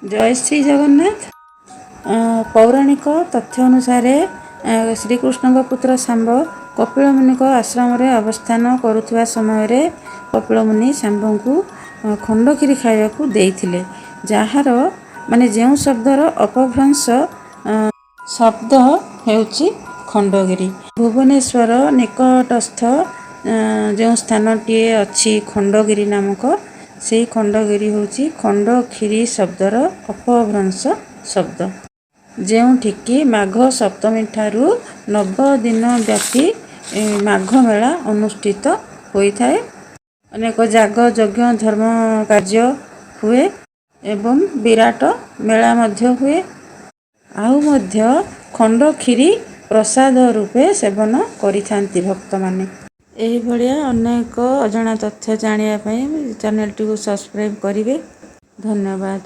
ଜୟ ଶ୍ରୀ ଜଗନ୍ନାଥ। ପୌରାଣିକ ତଥ୍ୟ ଅନୁସାରେ ଶ୍ରୀକୃଷ୍ଣଙ୍କ ପୁତ୍ର ଶାମ୍ବ କପିଳ ମୁନିଙ୍କ ଆଶ୍ରମରେ ଅବସ୍ଥାନ କରୁଥିବା ସମୟରେ କପିଳ ମୁନି ଶାମ୍ବଙ୍କୁ ଖଣ୍ଡକ୍ଷୀରି ଖାଇବାକୁ ଦେଇଥିଲେ, ଯାହାର ମାନେ ଯେଉଁ ଶବ୍ଦର ଅପଭ୍ରଂଶ ଶବ୍ଦ ହେଉଛି ଖଣ୍ଡଗିରି। ଭୁବନେଶ୍ୱର ନିକଟସ୍ଥ ଯେଉଁ ସ୍ଥାନଟିଏ ଅଛି ଖଣ୍ଡଗିରି ନାମକ, ସେଇ ଖଣ୍ଡଗିରି ହେଉଛି ଖଣ୍ଡକ୍ଷୀରି ଶବ୍ଦର ଅପଭ୍ରଂଶ ଶବ୍ଦ, ଯେଉଁଠିକି ମାଘ ସପ୍ତମୀ ଠାରୁ 9 ଦିନ ବ୍ୟାପୀ ମାଘ ମେଳା ଅନୁଷ୍ଠିତ ହୋଇଥାଏ। ଅନେକ ଯାଗ ଯଜ୍ଞ ଧର୍ମ କାର୍ଯ୍ୟ ହୁଏ ଏବଂ ବିରାଟ ମେଳା ମଧ୍ୟ ହୁଏ। ଆଉ ମଧ୍ୟ ଖଣ୍ଡକ୍ଷୀରି ପ୍ରସାଦ ରୂପେ ସେବନ କରିଥାନ୍ତି ଭକ୍ତମାନେ। ଏହିଭଳିଆ ଅନେକ ଅଜଣା ତଥ୍ୟ ଜାଣିବା ପାଇଁ ଚ୍ୟାନେଲଟିକୁ ସବସ୍କ୍ରାଇବ୍ କରିବେ। ଧନ୍ୟବାଦ।